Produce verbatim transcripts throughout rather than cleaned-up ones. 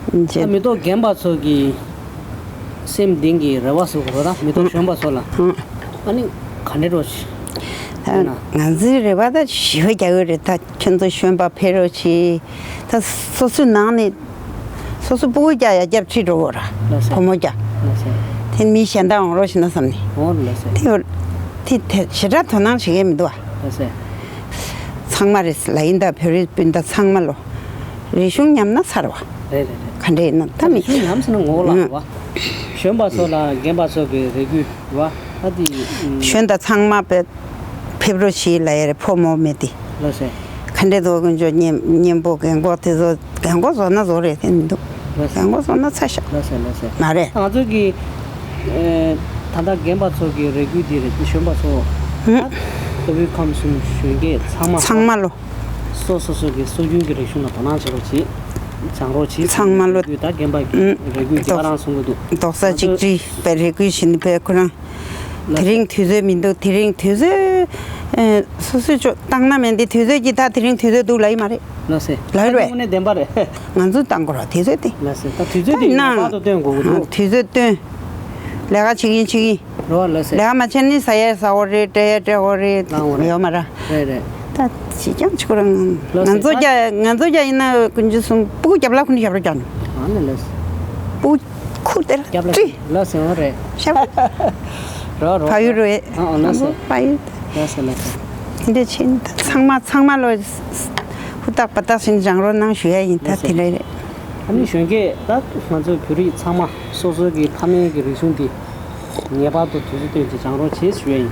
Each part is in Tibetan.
ད་མི་ཐོག་རྒན་པ་ཚོ་གི་སེམས་གཏིང་གི་རེ་བ་ཟེར་དགོས་རེད། ད་མི་ཐོག་གཞོན་པ་ཚོ་ལ་ཨ་ནི་ག་འདྲ་རོགས་ཞིག་ཡིན་ན། ང་ཚོའི་རེ་བ་ད་ཞི་བ་རྒྱག་གི་རེད། ད་ཁྱོད་ཚོ་གཞོན་པ་ཕེབས་རོགས་གྱིས། ད་སོ་སོའི་ནང་ནས་སོ་སོ་སྤུ་གུ་རྒྱག་ཡ་རྒྱབ་ཁྲིད་འགྲོ་དགོས་ར། ལགས་སོ། བུ་མོ་རྒྱག་ལགས་སོ། དེ་མི་གཞན་དག་འོང་རོགས་ཞེ་ན་བསམ་ནས། འོང་། ལགས་སོ། དེ་དེ་དེ་ཞེ་དྲག་དོ་སྣང་བྱེད་མཁན་མི་འདུག་ཨ། ལགས་སོ། ཚང་མ་རེད་ལ་ཡིན། ད་བོད་རིགས་སྤུན་ཟླ་ཚང་མ་ལོ། རིག་གཞུང་ཉམས་ན་ཚར་བ། རེད་རེད་རེད། ག་འདྲ་ཡིན་ན་ད་མི། རིག་གཞུང་ཉམས་ཟེར་ན་ངོ་བོ་ལ་རེད་བ། གཞོན་པ་ཚོ་ལ་རྒན་པ་ཚོ་གི་རེ་སྐུལ་རེད་བ། ད་དེ་གཞོན་དང་ཚང་མ་པའི་ཕེབས་རོགས་བྱེད་ལ་ཡ་རེད། ཕོ་མོ་མེད་དེ། ལགས་སོ། ག་འདྲ་འདུག་དཀོན་མཆོག་གཉེན་གཉེན་པོ་རྒན་གོག་དེ་ཚོ་རྒན་གོག་བཟོ་ན་བཟོ་རེད། དེ་མི་འདུག་ལགས་སོ། རྒན་གོག་བཟོ་ན་ཚ་ཤག་ལགས་སོ་ལགས་སོ། མ་རེད། ང་ཚོ་གི་ཨེ་ད་ལྟ་རྒན་པ་ཚོ་གི་རེ་སྐུལ་འདི་རེད། གཞོན་པ་ཚོ་ཨ་ལྟ་བུའི་ཁམས་གསུམ་གཞོན་སྐྱེས་ཚང་མ་ཚང་མ་ལོ། སོ་སོ་སོ་གི་སྲོལ་རྒྱུན་གྱི་རིག་གཞུང་ལ་དོ་སྣང་བྱེད་རོགས་གྱིས། སྦྱང་རོགས་གྱིས། ཚང་མ་ལོ། རེ་སྐུལ་ད་རྒན་པ་གི་ཨུ་རེ་སྐུལ་རྒྱ་རང་གསུང་གི་འདུག་རྡོག་རྩ་གཅིག་སྒྲིལ་བའི་རེ་སྐུལ་བྱེད་ནི་བས་ཁོ་རང་། དེ་རིང་དུས་ཚོད་མི་འདུག་དེ་རིང་དུས་ཚོད་ཨེ་སོ་སོའི་ཅོ་བཏང་ན་མེད་འདི། དུས་ཚོད་ཀྱི་ད་དེ་རིང་དུས་ཚོད་འདུག་ལ་ཡི་མ་རེད། ལགས་སེ། ལགས་རེད། དངོས་གནས་བདེན་པ་རེད། ང་ཚོས་བཏང་དགོས་ར་དུས་ཚོད་དེ། ལགས་སེ། ད་དུས་ཚོད་དེ་ཡིན་ན་ངེས་པར་དུ་སྟོན་དགོས་ཀྱི་འདུག་དུས་ཚོད་སྟོན། ལས་ཀ་བྱེད་ཀྱིན་བྱེད་ཀྱིན། རོ་ལགས་སེ། ལས་ཀ་མ་བྱས་ནི་ཟ་ཡས་ཟ་འོ་རེད། སྤྲད་ཡས་སྤྲད་འོ་རེད། ལའང་འོ་རེད། ཡོད་མ་ར། རེད་རེད། ད་ཅི་ཀྱང་ཆུ་རང་ལགས་སེ། ང་ཚོ་ཀྱ་ང་ཚོ་ཀྱ་ཡིན་ན་ཀུན་སྤྱོད་གསུམ་སྤུ་གུ་རྒྱབ་ལ་ཁུ་ནི་ཞབས་རོ་ཀྱང་། ཨ་ནི་ལགས་སེ། སྤུ་གུ་ཁུ་དེར་རྒྱབ་ལ་ཀྲི། ལགས་སེ། འོ་རེད། ཞབས། རོ་རོ། ཕ་ཡུལ་རེད། ཨ་ཨ་ལགས་སེ། ཕ་ཡུལ། ལགས་སེ་ལགས་སེ། དེ་འདྲ་ཕྱིན་ཚང་མ་ཚང་མ་ལོ། ཧུར་ཐག་པ་ཐག་བྱས་ནས་སྦྱང་རོགས་གནང་ཞུ་ཡ་ཡིན། ད་དེ་འདྲ་རེད། ཨ་ནི་གཞོན་སྐྱེས་ད་ང་ཚོ་བོད་རིགས་ཚང་མ་སོ་སོའི་གི་ཕ་མེས་ཀྱི་རིག་གཞུང་འདི་ངེས་པར་དུ་དུས་ཚོད་བཏོན་ཏེ་སྦྱང་རོགས་བྱེད་ཞུ་ཡ་ཡིན།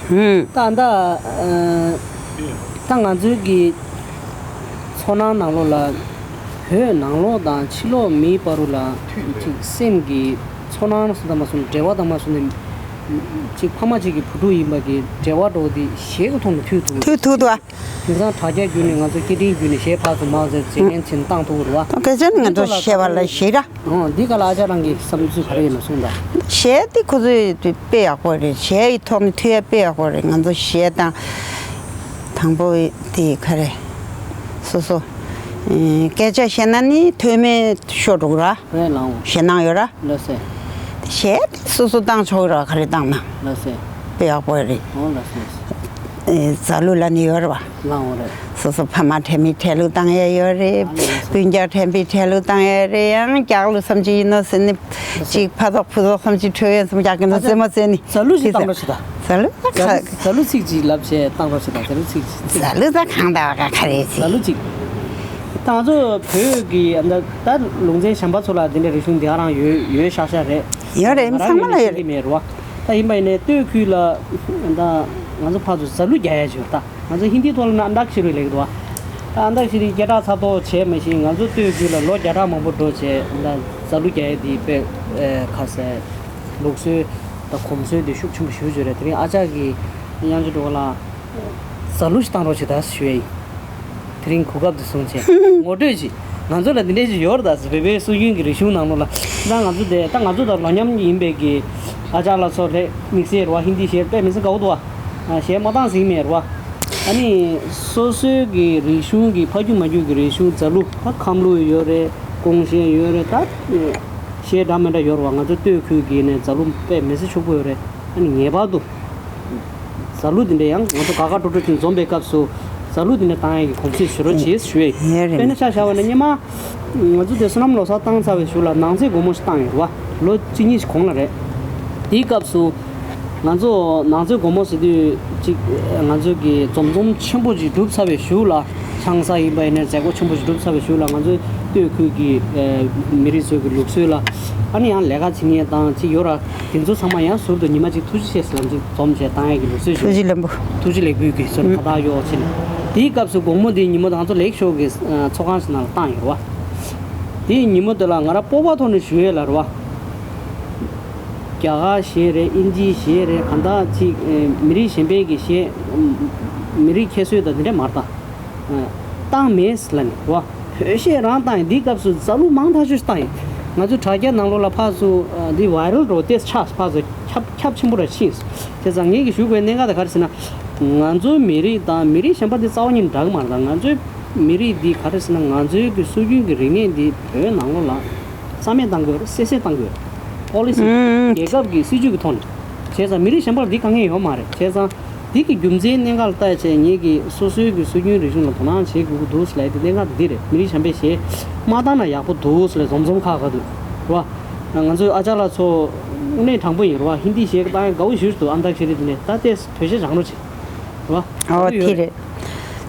ཧུམ། ད་ད་ཨ་ད་ང་ཚོའི་གི་ཚོར་སྣང་ནང་ལོགས་ལ་བོད་ནང་ལོགས་དང་ཕྱི་ལོགས་མིའི་བར་དུ་ལ་ཅིག་སེམས་ཀྱི་ཚོར་སྣང་སོགས་དང་མ་སོང་འབྲེལ་བ་དང་མ་སོང་ནས་ཅིག་ཕ་མ་གཅིག་གི་བུ་ཕྲུག་ཡིན་པ་གི་འབྲེལ་བ་འགྲོ་འདི་གཞས་ཀྱི་ཐོག་ནས་མཐུད་ཐུབ། མཐུད་ཐུབ་འདུག་ཨ། དེང་སང་དྲ་རྒྱ་བརྒྱུད་ནས་ང་ཚོ་སྐད་འཕྲིན་བརྒྱུད་ནས་གཞས་ཕར་ཚུར་མར་ཚུར་བརྗེ་ལེན་བྱེད་བཏང་ཐུབ་ཀྱི་རེད་བ། སྐད་ཆ་ནི་ང་ཚོ་བཤད་པ་ལ་གཞས་ར། ཨོ་འདི་ག་ལ་ཨ་ཅག་རང་གི་བསམ་ཚུལ་ག་རེ་ཡིན་ན་གསུངས་དང་། གཞས་དེ་ཁོ་ཚོས་དཔེ་ཡག་པོ་རེད། གཞས་ཡི་ཐོག་ནས་མཐུད་ཡ་དཔེ་ཡག་པོ་རེད། ང་ཚོ་གཞས་དང་། དང་པོ་དེ་ག་རེ། སོ་སོ། ཨེ་སྐད་ཆ་བཤད་ན་ནི་ཐོན་མེད་ཤོར་འགྲོ་གི་ར། རེད་ལགས། ཞེད་སྣང་ཡོད་ར། ལགས་སེ། གཞས་དེ་སོ་སོ་བཏང་ཆོག་གི་ར། ག་རེ་བཏང་ན། ལགས་སེ། དཔེ་ཡག་པོ་རེད། ཨོ་ལགས་སེ། ཨེ་རྫ་གླུ་ལ་ནི་ཡོད་རེད་བ། ལའང་རེད། སོ་སོ་ཕ་མ་འཕྲད་མི་འཕྲད་ལུགས་བཏང་ཡ་ཡོད་རེད། ཨ་ལགས་སེ། སྤུན་ཀྱག་འཕྲད་མི་འཕྲད་ལུགས་བཏང་ཡ་རེད། ཡང་སྐྱག་ལུགས་བསམ་གྱི་ཡིན་ནོ་ཟེར་ནི། ལགས་སེ། ཅིག་ཕ་ཐོག་བུ་ཐོག་བསམ་གྱི་འཕྲོད་ཡོད་བསམ། སྐྱག་གི་ནོ་ཨ་ཟེར་མ་ཟེར་ནི། རྫ་གླུ་ཞིག་བཏང་རོགས་བྱེད་དང་། རྫ་གླུ་ད་ག་རེ། རྫ་གླུ་ཚིག་ཅིག་ལབ་བྱས་བཏང་རོགས་བྱེད་དང་། རྫ་གླུ་ཚིག་ཅིག་རྫ་གླུ་ད་གང་ལྟ་བ་ག་ག་རེ་ཟེར། རྫ་གླུ་ཅིག་ད་ང་ཚོ་བོད་ཀྱི་ཨ་ད་ད་ལུང་ཚན་གཞན་པ་ཚོ་ལ་འདི་འདྲའི་རིག་གཞུང་འདི་ག་རང་ཡོད་ཡོད་ཤག་ཤག་རེད། ཡོད་རེད། ང་རང་ཚང་མ་ལ་ཡོད་རེད། ཤེས་ཀྱི་མེད་རེད་བ། ད་ཡིན་པ་ཡིན་ནའི་སྟོད་ཁུལ་ལ་ད་ང་ཚོ་ཕར་ཚུར་རྫ་གླུ་རྒྱག་ཡ་ཅིག་ཡོད་རེད། ད་ང་ཚོ་ཧིན་དིའི་ཐོག་ལ་ན་ཨན་ཏག་ཤི་རི་ལབ་ཀྱི་འདུག་བ། ད་ཨན་ཏག་ཤི་རི་སྐད་གྲགས་ཚ་ཏོག་བྱས་མ་གཞི་ང་ཚོ་སྟོད་ཁུལ་ལ་ལོ་བརྒྱ་ཕྲག་མང་པོ་འགྲོ་བྱས་ད་རྫ་གླུ་རྒྱག་ཡ་འདི་དཔེ་ཁ་གསལ་ལུགས་སྲོལ་ད་གོམས་སྲོལ་འདི་ཤུགས་ཆེན་པོ་ཞེ་པོ་ཅིག་ཡོད་རེད། དེ་རིང་ཨ་ཅག་གིས་དབྱངས་ཅན་སྒྲོལ་དཀར་ལགས། རྫ་གླུ་ཞིག་བཏང་རོགས་བྱེད་ད་ཞུ་ཡ་ཡིན། དེ་རིང་གོ་སྐབས་འདི་བཟུང་བྱས་ངོ་སྤྲོད་ཅིག་ང་ཚོ་ལ་འདི་འདྲས་ཅིག་ཡོད་རེད་ད་ཟེར། བོད་པའི་སྲོལ་རྒྱུན་གྱི་རིག་གཞུང་ནང་ལོགས་ལ་ད་ང་ཚོ་དེ་ད་ང་ཚོ་དང་ལོ་མཉམ་ཡིན་པའི་གི་ཨ་ཅག་ལགས་ཚོ་རེད། དམིགས་བསལ་རེད་བ། ཧིན་དི་གཞས་དཔེ་མི་སྲིད་དགའ་བོ་འདུག་བ། གཞས་མ་བཏང་ཟིན་མེད་རེད་བ། ཨ་ནི་སོ་སོའི་གི་རིག་གཞུང་གི་ཕ་རྒྱུད་མ་རྒྱུད་ཀྱི་རིག་གཞུང་རྫ་གླུ་ད་ཁམས་གླུ་ཡོད་རེད། ཀོང་གཞས་ཡོད་རེད། ད་གཞས་འདྲ་མི་འདྲ་ཡོད་རེད་བ། ང་ཚོ་སྟོད་ཁུལ་གྱི་ནས་རྫ་གླུ་དཔེ་མི་སྲིད་ཕྱུག་པོ་ཡོད་རེད། ཨ་ནི་ངེས་པར་དུ། རྫ་གླུ་དེ་འདྲ་ཡང་ང་ཚོ་དགའ་དགའ་སྤྲོ་སྤྲོ་ཅིག་འཛོམས་པའི་སྐབས་སུ་རྫ་གླུ་དེ་འདྲ་བཏང་ཡས་ཀྱི་གོམས་གཤིས་བྱེད་རོགས་བྱེད་ཞུ་ཡས། ཡོད་རེད། དཔེར་ན་ཆ་བཞག་པ་ན་སྔོན་མ་ང་ཚོ་དེ་བསོད་ནམས་ལོ་གསར་བཏང་ཚར་བའི་གཞུག་ལ་ནང་རྩེད་སྒོ་མོ་ཞིག་བཏང་ཡོད་རེད་བ། ལོ་གཅིག་གཉིས་ཤིག་གོང་ལ་རེད། དེའི་སྐབས་སུ་ང་ཚོ་ནང་རྩེད་སྒོ་མོ་ཟེར་དུས་ཅིག་ང་ཚོ་གི་འཛོམས་འཛོམས་ཆེན་པོ་ཅིག་གྲུབ་ཚར་བའི་གཞུག་ལ། ཆང་ས་ཡིན་པ་ཡིན་ན་མཛད་སྒོ་ཆེན་པོ་ཞིག་གྲུབ་ཚར་བའི་གཞུག་ལ་ང་ཚོའི་སྟོད་ཁུལ་གྱི་མི་རིགས་ཚོའི་གི་ལུགས་སྲོལ་ལ་ཨ་ནི་ཡང་ལས་ཀ་བྱེད་མཁན་དང་ཅིག་ཡོད་ར། དེ་ཚོ་ཚང་མ་ཡང་ཟུར་དུ་ཉི་མ་གཅིག་ཐུགས་རྗེ་ཆེ་ཟེར་ལམ་གཅིག་འཛོམས་བྱས་བཏང་ཡས་ཀྱི་ལུགས་སྲོལ་ཞིག་ཐུགས་རྗེ་ལེགས་འབུལ། ཐུགས་རྗེ་ལེགས་འབུལ་གྱི་ཟུར་ཁ་བཏགས་གཡོག་ཕྱིན། དེའི་སྐབས་སུ་དགོང་མོ་དེ་ཉིན་མོ་དང་ང་ཚོ་ལེགས་ཤོག་གི་ཚོགས་ཁང་ཞིག་ནང་ལ་བཏང་ཡོད་རེད་བ། དེའི་ཉིན་མོ་དེ་ལ་ང་རང་སྤོབས་པ་ཐོག་ནས་ཞུ་ཡས་ལ་རེད་བ། རྒྱ་གར་གཞས་རེད། ཨིན་ཇིའི་གཞས་རེད། གང་ལྟར་ཅིག་མི་རིགས་གཞན་པའི་གི་གཞས། མི་རིགས་ཁྱད་གསོད་དང་དེ་འདྲས་མ་རེད་ད། བཏང་མེད་ལབ་ནས་བ། བོད་གཞས་རང་བཏང་ཡིན། འདིའི་སྐབས་སུ་རྫ་གླུ་མང་ཐག་ཆོད་བཏང་ཡིན། ང་ཚོ་དྲ་རྒྱ་ནང་ལོགས་ལ་ཕར་ཚུར་འདི་ཝའི་རལ་འགྲོ་ཏེ་ཆགས། ཕར་ཚུར་ཁྱབ་ཁྱབ་ཆེན་པོ་ར་ཕྱིན། བྱས་ཙང་ངེད་ཀྱིས་ཞུ་དགོས་གནད་འགག་དེ་ག་རེ་ཟེར་ན། ང་ཚོའི་མི་རིགས་དང་མི་རིགས་གཞན་པ་དེ་རྩ་བ་ཉིད་འདྲ་གི་མ་རེད། ད་ང་ཚོའི་ མི་རིགས་འདི་ག་རེ་ཟེར་ན། ང་ཚོའི་གི་སྲོལ་རྒྱུན་གྱི་རིག་གནས་འདི་བོད་ནང་ལོགས་ལ་རྩ་མེད་བཏང་དགོས་རེད། སེ་སེ་བཏང་དགོས་རེད། པོ་ལི་སི། ཨུམ། རྒྱལ་ཁབ་ཀྱི་སྲིད་ཇུས་ཀྱི་ཐོག་ནས། བྱས་ཙང་མི་རིགས་གཞན་པར་འདི་དཀའ་ངལ་ཡོད་མ་རེད། བྱས་ཙང་འདི་གི་རྒྱུ་མཚན་གནད་འགག་ལ་ལྟ་བྱས། ངེད་ཀྱིས་སོ་སོའི་གི་སྲོལ་རྒྱུན་རིག་གཞུང་ལ་དོ་སྣང་བྱེད་དགོས་ཀྱི་འདུག་ཟེར་ལབ་ཡ་དེ་གནད་འགག་འདི་རེད། མི་རིགས་གཞན་པས་གཞས་མ་བཏང་ན་ཡག་པོ་འདུག་ཟེར་ལབ། འཛོམས་འཛོམས་ཁག་ཁག་འདུག་རེད་བ། ང་ཚོའི་ཨ་ཅག་ལགས་ཚོ་དངོས་གནས་དྲང་པོ་ཡིན་རེད་བ། ཧིན་དི་གཞས་བཏང་ཡ་དགའ་བོ་ཞེ་པོ་འདུག་ཨན་ཏ་ཁ་ཤི་རི་དེ་ནས་ད་ལྟའི་བོད་གཞས་སྦྱང་རོགས་བྱེད་རེད་བ། ཨོ་དེ་རེད།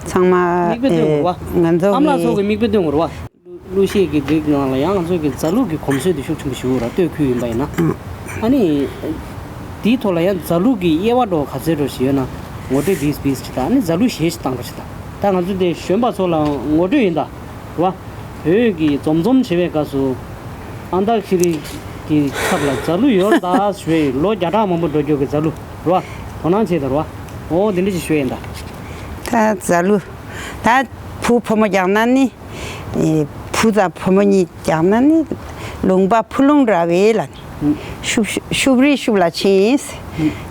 ཚང་མ་མིག་དཔེ་སྟོན་དགོས་རེད་བ། ཨ་མ་ལགས་ཚོ་གི་མིག་དཔེ་སྟོན་དགོས་རེད་བ། གླུ་གཞས་ཀྱི་རིགས་ནང་ལ་ཡང་ང་ཚོ་གི་རྫ་གླུ་གི་གོམས་སྲོལ་དེ་ཤུགས་ཆེན་པོ་ཞིག་ཡོད་ར། སྟོད་ཁུལ་ཡིན་པ་ཡིན་ན། ཨ་ནི་དེའི་ཐོག་ལ་ཡང་རྫ་གླུ་གི་དབྱེ་བ་འདྲ་བོ་ག་ཚོད་འདྲ་བོ་ཞིག་ཡོད་ན། ངོ་སྤྲོད་དེ་སྤེལ་ཅིག་དང་། ཨ་ནི་རྫ་གླུ་གཞས་ཤིག་བཏང་རོགས་བྱེད་དང་། ད་ང་ཚོ་དེ་གཞོན་པ་ཚོ་ལའང་ངོ་སྤྲོད་ཡིན་ད། རེད་བ། བོད་ཀྱི་འཛོམས་འཛོམས་བྱེད་པའི་སྐབས་སུ་ཨན་ཏ་ཤི་རི་གི་ཚབ་ལ་རྫ་གླུ་ཡོད་ད་ཞུ་བའི། ལོ་བརྒྱ་ཕྲག་མང་པོ་འགྲོ་རྒྱུ་གི་རྫ་གླུ་རེད་བ། དོ་སྣང་བྱེད་དང་རེད་བ། འོ་དེ་འདྲ་ཞིག་ཞུ་ཡིན་ད། ད་རྫ་གླུ། ད་བུ་ཕོ་མོ་རྒྱག་ན་ནི། ཨེ། བུ་དང་བུ་མོ་གཉིས་རྒྱག་ན་ནི། ལུང་པ་ཕུ་ལུང་ར་བའི་ལ་ནི། ཤུབ་ཤུབ་རི་ཤུབ་ལ་ཕྱིན།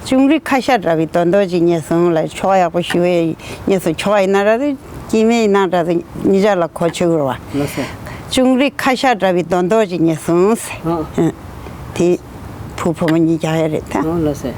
ཅུང་རི་ཁ་ཤ་འདྲ་བའི་དོན་དོན་ཅིག་རྙེད་སོང་ལ། ཆོ་ག་ཡག་པོ་ཞུ་བའི་རྙེད་སོང་། ཆོ་ག་ཡིན་ན་ར་རེད། སྐྱེ་དམན་ཡིན་ན་ར་རེད། ཉིན་ཞག་ལ་གོ་ཆོད་ར་བ། ལགས་སོ། ཅུང་རི་ཁ་ཤ་འདྲ་བའི་དོན་དོན་ཅིག་རྙེད་སོང་། ཨ། དེ་བུ་ཕོ་མོ་གཉིས་རྒྱག་ཡ་རེད་ད། ཨ། ལགས་སོ།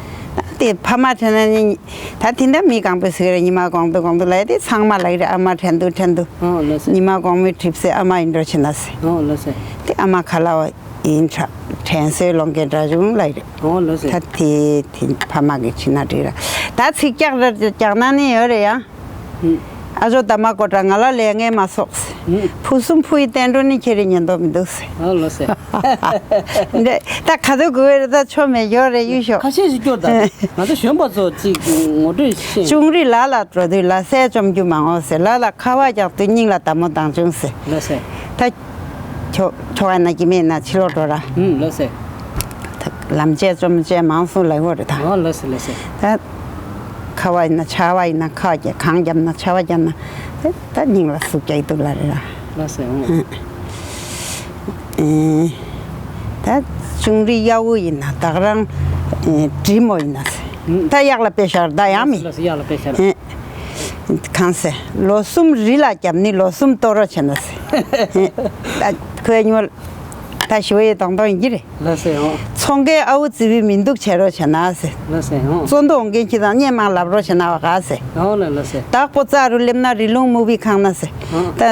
དེ་ཕ་མ་དྲན་ན་ནི། ད་དེ་འདྲ་མི་གང་པོས་ཟེར་གི་རེད། ཉི་མ་གང་པོ་གང་པོ་ལ་དེ་ཚང་མ་ལ་གི་རེད། ཨ་མ་དྲན་དུ་དྲན་དུ། ཨ། ལགས་སོ། ཉི་མ་གང་པོའི་གྲིབ་སེ་ཨ་མ་ཡིན་འགྲོ་ཕྱིན་ན་ཟེར། ཨ། ལགས་སོ། དེ་ཨ་མ་ཁ་ལ་བ་ཡིན་དྲ་དྲན་སེ་ལོང་གེ་འདྲ་བྱུང་ལ་གི་རེད། ཨ། ལགས་སོ། ད་དེ་དེ་ཕ་མ་གི་ཕྱི་ན་འགྲིག་ར། ད་ཚིག་རྒྱག་ར་རྒྱག་ན་ནི་ཡོད་རེད་ཡ། ཨ་ཇོ་ད་མ་ཀོ་ཏྲ་ང་ལ་ལས་ངན་མ་སོགས། ཕུ་སུམ་ཕུ་ཡི་བསྟན་འགྲོ་ནི་ཁྱེད་རེ་ཉན་མདོག་མི་འདུག་ཟེར། ཨ། ལགས་སོ། འདྲེ་ད་ག་དུས་དགོས་རེད། ད་ཆོ་མེད་ཡོད་རེད། གཡུག་ཤོག་ཁ་ཤས་ཤིག་སྐྱོར་ད། ང་ཚོ་གཞོན་པ་ཚོ་གཅིག་ངོ་སྤྲོད་ཤེས། ཅུང་རི་ལ་ལ་འགྲོ་དུས་ལ་སེ་བཅོམ་རྒྱུ་མང་ངོ་ཟེར། ལ་ལ་ཁ་བ་རྒྱག་དུས་སྙིང་ལ་ད་མོ་དང་བྱུང་ཟེར། ལགས་སོ། ད་ཆོ་ཆོ་བ་ན་གི་མེད་ན་ཕྱི་ལོག་འགྲོ་ར། ཨུམ། ལགས་སོ། ད་ལམ་བཅད་བཅོམ་བཅད་མང་སོང་ལ་ཡོད་རེད་ད། ཨ། ལགས་སོ། ལགས་སོ། ད་ཁ་བ་ཡིན་ན་ཆ་བ་ཡིན་ན་ཁ་བ་རྒྱབ། གང་རྒྱབ་ན་ཆ་བ་རྒྱབ་ན། ད་ད་སྙིང་ལ་ཟུག་རྒྱག་གི་འདུག་ལ་རེད་ལ། ལགས་སོ། ཨོ། ཨེ། ད་ཅུང་རི་གཡའ་བོ་ཡིན་ན་ད་ག་རང་། ཨེ། འབྲི་མོ་ཡིན་ན་ཟེར། ད་གཡག་ལ་དཔེ་བཞག་ད་ཡང་མི། ལགས་སོ། གཡག་ལ་དཔེ་བཞག་ཨེ། གང་ཟེར། ལོ་གསུམ་རི་ལ་རྒྱབ་ནི་ལོ་གསུམ་ལྟོ་རོ་བྱེད་ན་ཟེར། ཨེ། ད་ཁོའི་ཉོལ། ད་ཞི་བའི་དོང་དོང་ཡིན་གྱི་རེད། ལགས་སོ། ཨོ། ཚོང་ཁའི་ཨ་བུ་རྩི་བའི་མི་འདུག་བྱེད་རོགས་བྱས་ན་ཟེར། ལགས་སོ། ཨོ། བཙོན་དུ་འོང་མཁན་ཁྱེད་དང་སྙན་མང་ལབ་རོགས་བྱས་ན་བ་ག་ཟེར། ཨོ། ལགས། ལགས་སོ། བདག་པོ་རྩ་རུ་སླེབས་ན་རི་ལུང་སྨུག་པའི་ཁང་ན་ཟེར། ཨོ། ད་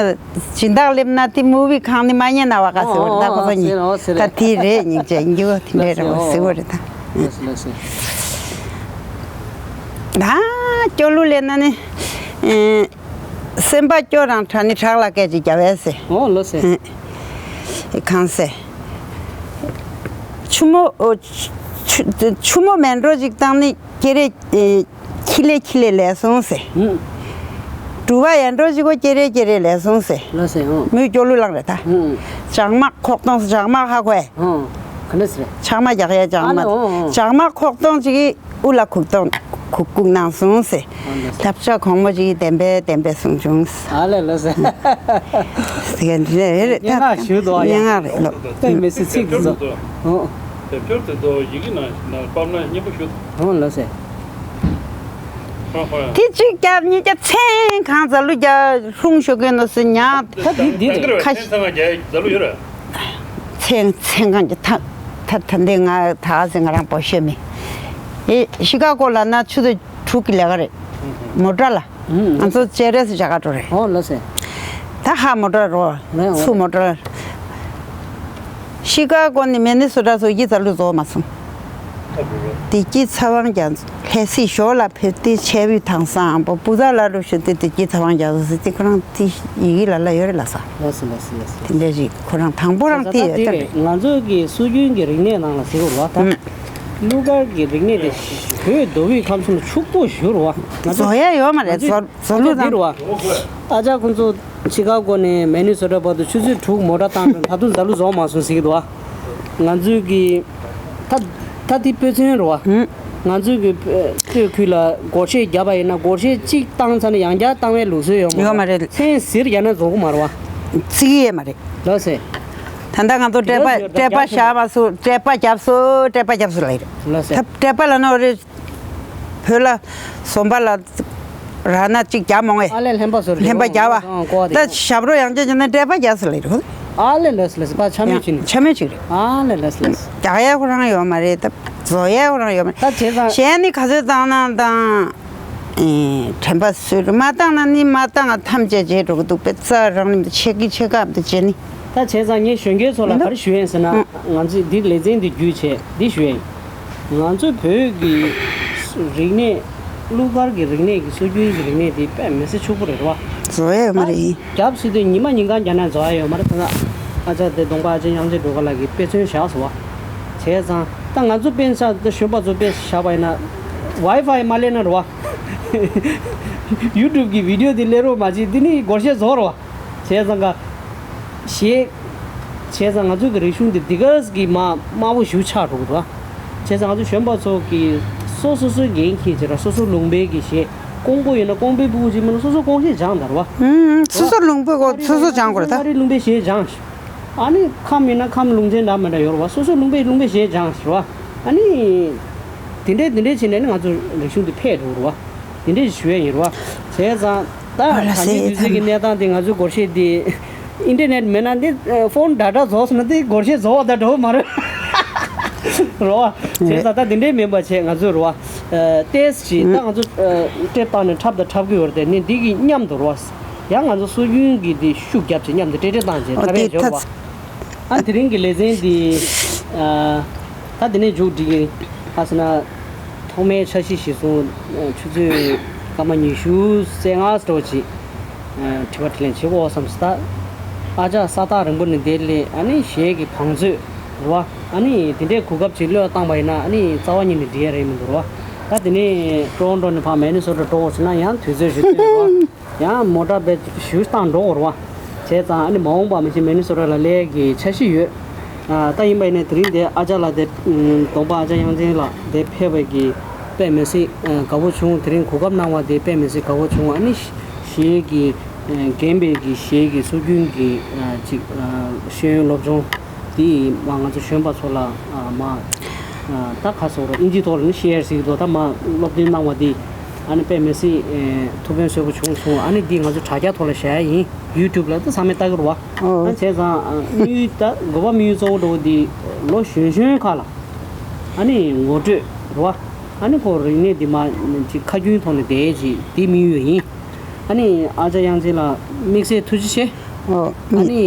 སྦྱིན་བདག་སླེབས་ན་དེ་སྨུག་པའི་ཁང་ནི་མ་རྙེད་ན་བ་ག་ཟེར། ཨོ། བདག་པོ་ཚོ་གཉིས། ཨོ། ཟེར་རེད། ད་དེ་རེད། སྙིང་རྗེ་ཡིན་གྱི་བ། དེ་འདྲའི་རེད་བ། ཟེར་བ་རེད་ད། ལགས་སོ། ལགས་སོ། ད་སྐྱོ་གླུ་ལེན་ན་ནི། ཨེ། སེམས་པ་སྐྱོ་རང་དྲག་ནི་བྲག་ལ་སྐད་ཅིག་རྒྱབ་པས་ཟེར། ཨོ། ལགས་སོ། ཨེ། གང་ཟེར། ཆུ་མོ། ཨོ། ཆུ་ཆུ་མོ་མེ་འགྲོ་ཅིག་བཏང་ནི་ཀེ་རེ། ཨེ། ཁྱི་ལེ་ཁྱི་ལེ་ལས་སོང་ཟེར། ཨུམ། གྲུ་པ་ཡར་འགྲོ་ཅིག་གོ་ཀེ་རེ་ཀེ་རེ་ལས་སོང་ཟེར། ལགས་སོ། ཨོ། མོས་སྐྱོ་གླུ་བླངས་རེད་ད། ཨུམ། བྱང་དམག་ཁོག་སྟོང་ཟེར། བྱང་དམག་ཧ་གོ་ཨེ། ཨོ། ག་འདྲ་ཟེར། ཕྱགས་མ་རྒྱག་ཡ་བྱང་དམག། ཨ་ལེ། ཨོ། ཨོ། བྱང་དམག་ཁོག་སྟོང་ཅིག་གིས། དབུ་ལ་ཁུག་སྟོང་ཁུག་ཁུག་གནང་སོང་ཟེར། ཨ་ལེ། ཐབས་ཆག་གོང་མོ་ཅིག་གིས་བདེན་པས་བདེན་པས་གསུངས་བྱུང་ཟེར། ཨ་ལེ། ལགས་སོ། ཟེར་གྱི་འདི་རེད། རེད། སྙན་ངག་ཞུ་དོ་ཡ། སྙན་ངག་རེད་ལོ། དཔེ་མི་སྲིད་ཚིག་འདི་ཚོ། ཨོ། དེབ་སྐྱོར་དེ་ཚོ་ཡི་གེ་ནང་ནང་ཕབ་ན་སྙན་པོ་ཞུ། ཨོ། ལགས་སོ། ཧོ་ཧོ། དེ་གཅིག་རྒྱབ་གཉིས་རྒྱབ་མཚན་གང་རྫ་གླུ་རྒྱག་ལྷུང་ཤོར་གི་ནོ་སི་ཉག་ད་འདི་འདི་ཁ་ཤས། མཚན་གང་རྒྱག་རྫ་གླུ་ཡོད་རེད། མཚན་མཚན་གང་གི་ད་ད་ད་འདི་ང་ད་ག་ཟེ་ང་རང་པོ་ཤེས་མི། ཨེ། ཤི་ཀ་གོ་ལ་ན་ཆུ་ཚོད་དྲུག་གི་ལས་ཀ་རེད། མོ་ཊ་ལ། ང་ཚོ་སྤྱན་རས་གཟིགས་བྱ་དགའ་འགྲོ་རེད། ཨོ། ལགས་སོ། ད་ཧ་མོ་ཊ་རོ། ལགས། ཨོ། ཚུར་མོ་ཊ། ཤི་ཀ་གོ་ནས་མེ་ནི་སོ་ཊ་ཚོ་ཡི་རྫ་གླུ་རྫོགས་མ་སོང་། བདེ་སྐྱིད་ཚ་བ་རྒྱ་མཚོ། ལྷ་སྲས་ཞོར་ལ་ཕེབས་ཏེ་ཆེ་བའི་ཐང་སང་པོ་སྤུ་ཚ་ལ་རུ་ཞུ་སྟེ་བདེ་སྐྱིད་ཚ་བ་རྒྱ་མཚོ་ཟེར་ཏེ་ཁོ་རང་དེ་ཡི་གེ་ལ་ལ་ཡོད་རེད་ལགས་སོ། ལགས་སོ། ལགས་སོ། ལགས་སོ། དེ་འདྲ་ཞིག་ཁོ་རང་དང་པོ་རང་དེ་ཡོད་ད་རེད། ང་ཚོ་གི་སྲོལ་རྒྱུན་གྱི་རིག་གནས་ནང་ལ་ཟེར་བ་རེད་བ་ད། ཨུམ། གླུ་གར་གྱི་རིག་གནས་དེ་བོད་མདོ་དབུས་ཁམས་གསུམ་ལ་ཕྱུག་པོ་ཞིག་རེད་བ། ང་ཚོ་བཟོ་ཡ་ཡོད་མ་རེད། ང་ཚོ་བཟོ་བཟོ་ལུགས་དང་། འདི་རེད་བ། ཨ་ཅག་ཁོང་ཚོ་ཤི་ཀ་གོ་ནས་མེ་ནི་སོ་ཊ་བར་དུ་ཆུ་ཚོད་དྲུག་མོ་ཊ་བཏང་ནས་ད་དུང་རྫ་གླུ་རྫོགས་མ་སོང་ཟེར་གྱི་འདུག་བ། ང་ཚོའི་གི་ད་ད་དེ་དཔེ་མཚོན་རེད་བ། ཨུམ། ང་ཚོའི་གི་སྟོད་ཁུལ་ལ་སྒོར་གཞས་བརྒྱབ་པ་ཡིན་ན་སྒོར་གཞས་གཅིག་བཏང་ཚར་ནས་ཡང་བསྐྱར་བཏང་བའི་ལུགས་སྲོལ་ཡོད་མ་རེད། ཡོད་མ་རེད། མཚན་ཟེར་རྒྱག་ན་རྫོགས་གི་མ་རེད་བ། བརྩི་གི་ཡོད་མ་རེད། ལགས་སེ། ད་ལྟ་ང་ཚོ་འགྲེལ་པ་འགྲེལ་པ་བཞག་མ་སོང་། འགྲེལ་པ་བརྒྱབ་སོང་། འགྲེལ་པ་བརྒྱབ་སོང་ལབ་ཡོད་རེད། ལགས་སེ། ད་འགྲེལ་པ་ལབ་ན་འོ་རེད། བོད་ལ་ཟོམ་པ་ལ་ ར་ན་གཅིག་རྒྱབ་མོང་ཨེ། ཨ་ལས་ལྷན་པ་ཟུར་ལྷན་པ་རྒྱབ་བ། ཨང་ཀོ་ད་ཞབས་རོ་ཡང་ཅན་ཅན་ན་སྤྲད་པ་རྒྱབ་ཟེར་ལེ་རེད། ཨ་ལས་ལས་ལས་པ་ཆ་མེད་ཡང་ཆི་ནི་ཆ་མེད་ཅིག་རེད། ཨ་ལས་ལས་ལས། རྒྱག་ཡ་ཁོ་རང་ཡོད་མ་རེད་ད། བཟོ་ཡ་ཁོ་རང་ཡོད་མ་རེད། ད་བྱས་ཙང་གཞན་ནི་ག་ཚོད་བཏང་ན་བཏང་། ཨེ། དྲན་པ་སུས་མ་བཏང་ན་ནི་མ་བཏང་ང་ཐམས་ཅད་བརྗེད་འགྲོ་གི་འདུག་པས་རྩ་རང་ནི་ཆེ་གི་ཆེ་གབ་དུ་བྱེད་ནི། ད་བྱས་ཙང་ངས་གཞོན་སྐྱེས་ཚོ་ལ་ག་རེ་ཞུ་ཡིན་ཟེར་ན། ང་ཚོས་འདི་ལེ་ཚན་འདི་བརྒྱུད་བྱས་འདི་ཞུ་ཡིན། ང་ཚོའི་བོད་ཀྱི་རིག་གནས། གླུ་གར་གྱི་རིག་གནས་ཀྱི་སྲོལ་རྒྱུན་གྱི་རིག་གནས་འདི་དཔེ་མི་སྲིད་ཕྱུག་པོ་རེད་བ། བཟོ་ཡ་ཡོད་མ་རེད། རྒྱབ་སྲིད་དུས་ཉི་མ་ཉིན་གང་རྒྱ་ནག་བཟོ་ཡ་ཡོད་མ་རེད་ད། ཨ་ཅག་དེ་གདོང་པ་ཨ་ཅག་དབྱངས་ཅན་སྒྲོལ་དཀར་ལགས་ཀྱིས་དཔེ་མཚོན་བཞག་སོང་བ། བྱས་ཙང་ད་ང་ཚོ་དཔེ་བཞག་ད་གཞོན་པ་ཚོ་དཔེ་བཞག་པ་ཡིན་ན། ཝའི་ཕའི་མ་ལེན་ན་རེད་བ། ཡུ་ཊུབ་གི་བི་ཌི་ཡོ་དེ་ལེན་རོགས་མ་བྱེད་དེ་ནི་སྒོར་གཞས་བཟོ་རེད་བ། བྱས་ཙང་ག་གཞས། བྱས་ཙང་ང་ཚོའི་གི་རིག་གཞུང་འདི་འདི་ག་གི་མ་དམའ་བོ་ཞིག་ཆགས་འགྲོ་གི་འདུག་བྱས་ཙང་ང་ཚོ་གཞོན་པ་ཚོ་གི་སོ་སོ་སོའི་འགན་འཁྱེར་བྱས་ར་སོ་སོ་ལུང་པའི་གི་གཞས། ཀོང་པོ་ཡིན་ན་ཀོང་པོའི་ཕྲུ་གུ་ཅིག་མིན་ན་སོ་སོ་ཀོང་གཞས་སྦྱངས་དང་རེད་བ། ཧུམ། སོ་སོ་ལུང་པའི་གོ་སོ་སོ་སྦྱངས་དགོས་རེད་ད། མངའ་རིས་ལུང་པའི་གཞས་སྦྱངས་ཤིག་ཨ་ནི་ཁམས་ཡིན་ན་ཁམས་ལུང་ཚན་འདྲ་མི་འདྲ་ཡོད་རེད་བ། སོ་སོ་ལུང་པའི་ལུང་པའི་གཞས་སྦྱངས་ཤིག་རེད་བ། ཨ་ནི་དེ་འདྲས་དེ་འདྲས་བྱས་ནས་ནི་ང་ཚོ་རིག་གཞུང་འདི་འཕེལ་འགྲོ་གི་རེད་བ། དེ་འདྲས་ཞུ་ཡ་ཡིན་རེད་བ། བྱས་ཙང་ད་ཨ་ལ་ད་ལྟའི་སེ་དུས་ཚོད་ཀྱི་ཐམས་གནས་སྟངས་དེ་ང་ཚོའི་སྒོར་གཞས་འདི། ཨིན་ཊར་ནེཊ་མེད་ན་འདི་ཕོན་ཌ་ཊ་རྫོགས་སོང་ན་འདི་སྒོར་གཞས་བཟོ་བ་དང་འགྲོ་བ་མ་རེད། རོ་བ། བྱས་ཙང་ད་འདི་འདྲའི་མིན་པ་བྱས་ང་ཚོས་རོ་བ། ཏེས་ཀྱི་ད་ང་ཚོ་ཊེབ་བཏང་ནས་འཁྲབ་དང་འཁྲབ་གི་ཡོད་རེད་དེ་ནི་འདི་གི་མཉམ་དུ་རོ་བ། ཡང་ང་ཚོ་སྲོལ་རྒྱུན་གྱི་འདི་ཤུགས་རྒྱབ་ཀྱི་མཉམ་དུ་ཏྲེ་ཏྲེ་བཏང་བྱས་འཁྲབ་པའི་འབྱོར་བ། ཨ་དེ་རིང་གི་ལེ་ཚན་འདི། ད་འདི་ནས་མཇུག་སྒྲིལ་གྱི་ཡིན། ཨ་ཟེར་ན། ཐོག་མའི་འཆར་གཞི་གཞིར་བཟུང་ཆུ་ཚོད་སྐར་མ་ཉི་ཤུ་རྩ་ལྔ་འགྲོ་ཅིག་དྲི་བ་དྲིས་ལན་བྱེད་དགོས་བསམ་སྟེ། ཨ་ཅག་ས་ཐག་རིང་པོ་ནས་འདིར་སླེབས་ཨ་ནི་གཞས་ཀྱི་བང་མཛོད་རེད་བ། ཨ་ནི་དེ་འདྲའི་གོ་སྐབས་ཅིག་བློས་བཏང་པ་ཡིན་ན་ཨ་ནི་རྩ་བ་ཉིད་ནས་འགྲིག་ཡ་རེད་མི་འདུག་རེད་བ། ད་དེ་ནས་ཊོ་རོན་ཊོ་ནས་ཕར་མེ་ནི་སོ་ཊ་འགྲོ་དགོས་བྱུང་ན་ཡང་དུས་ཚོད་ཞིག་བཏོན་རེད་བ། ཡང་མོ་ཊ་བེད་ཞུ་བཏང་འགྲོ་དགོས་རེད་བ། བྱས་ཙང་ཨ་ནི་མ་འོངས་པ་མི་ཤེས་མེ་ནི་སོ་ཊ་ལ་སླེབས་ཀྱི་འཆར་གཞི་ཡོད། ད་ཡིན་པ་ཡིན་ནའི་དེ་རིང་དེ་ཨ་ཅག་ལགས་དེ་གདོང་པ་ཨ་ཅག་དབྱངས་ཅན་ལགས་དེ་ཕེབས་པའི་གི་དཔེ་མི་སྲིད་དགའ་བོ་བྱུང་། དེ་རིང་གོ་སྐབས་གནང་བ་དེ་དཔེ་མི་སྲིད་དགའ་བོ་བྱུང་། ཨ་ནི་གཞས་ཀྱི་རྒན་པའི་གི་གཞས་ཀྱི་སྲོལ་རྒྱུན་གྱི་ཅིག་ཤེས་ཡོན་སློབ་སྦྱོང་དེ་མ་ང་ཚོ་གཞོན་པ་ཚོ་ལ་མ་ད་ག་སོགས་རོ་ཨིན་ཇི་ཐོག་ལ་ནི་ཤེར་ཟིག་དོ་ད་མ་སློབ་སྟོན་གནང་བ་དེ་ཨ་ནི་དཔེ་མི་སྲིད་ཐུགས་ཕན་གསོས་པོ་བྱུང་སོང་། ཨ་ནི་འདི་ང་ཚོ་དྲ་རྒྱ་ཐོག་ལ་བཞག་ཡ་ཡིན། ཡུ་ཊུབ་ལ་ད་ཚང་མས་ལྟ་གི་རེད་བ། ཨོ། ཨ་བྱས་ཙང་དམིགས་ཡུལ་ད་དགོས་པ་དམིགས་ཡུལ་གཙོ་བོ་འགྲོ་འདི་ལོ་གཞོན་གཞོན་ཁག་ལ་ཨ་ནི་ངོ་སྤྲོད་རེད་བ། ཨ་ནི་ཁོ་རིག་གནས་འདི་མ་ཅིག་ཁ་རྒྱུན་ཐོག་ནས་བསྡད་ཅིག་འདི་དམིགས་ཡུལ་ཡིན། ཨ་ནི་ཨ་ཅག་དབྱངས་ཅན་ལགས་དམིགས་བསལ་ཐུགས་རྗེ་ཆེ། ཨོ། ཨ་ནི་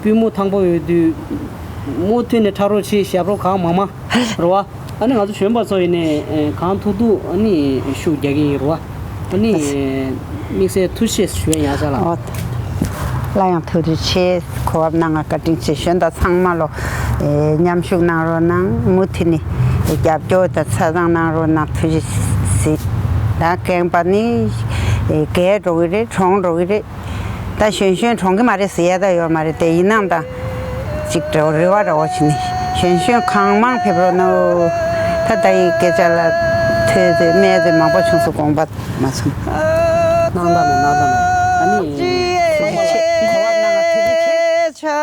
པུས་མོ་ཐང་པོ་ཡོད་དུས་མུ་མཐུད་ནས་ཁྲ་རོགས་ཆེ་ཞབས་རོགས་གང་མང་མང་རེད་བ། ཨ་ནི་ང་ཚོ་གཞོན་པ་ཚོ་ཡིན་ནས་གང་ཐུབ་ཐུབ་ཨ་ནི་ཤུགས་རྒྱག་གི་ཡིན་རེད་བ། ཨ་ནི་དམིགས་བསལ་ཐུགས་རྗེ་ཆེ་ཞུ་ཡ་ཡ་ས་ལ། ཨོ། སླར་ཡང་ཐུགས་རྗེ་ཆེ། གོ་སྐབས་གནང་བ་བཀའ་དྲིན་ཆེ། གཞན་དག་ཚང་མ་ལོ་མཉམ་ཞུགས་གནང་རོགས་གནང་། མུ་མཐུད་ནས་རྒྱབ་སྐྱོར་དང་ཆ་ཚང་གནང་རོགས་གནང་། ཐུགས་རྗེ་གཟིགས། ད་རྒན་པ་ནི་རྒས་འགྲོ་གི་རེད། གྲོངས་འགྲོ་གི་རེད། ད་གཞོན་གཞོན་གྲོངས་ཀྱི་མ་རེད་ཟེར་ཡ་ད་ཡོད་མ་རེད་དེ། ཡིན་ནའང་ད་ཅིག་འདྲ་བོ་རེ་བ་འདྲ་བོ་བྱས་ནས་གཞོན་གཞོན་གང་མང་ཕེབས་རོགས་གནང་། ད་ད་ཡི་སྐད་ཆ་ལ་ཐོས་ཚེ་སྨྲས་ཚེ་མང་པོ་བྱུང་སོང་། དགོངས་པ་མ་ཚོམས། སྣང་དག་མེད་སྣང་དག་མེད། ཨ་ནི་ཐུགས་རྗེ་ཆེ། གོ་བ་གནང་བ་ཐུགས་རྗེ་ཆེ།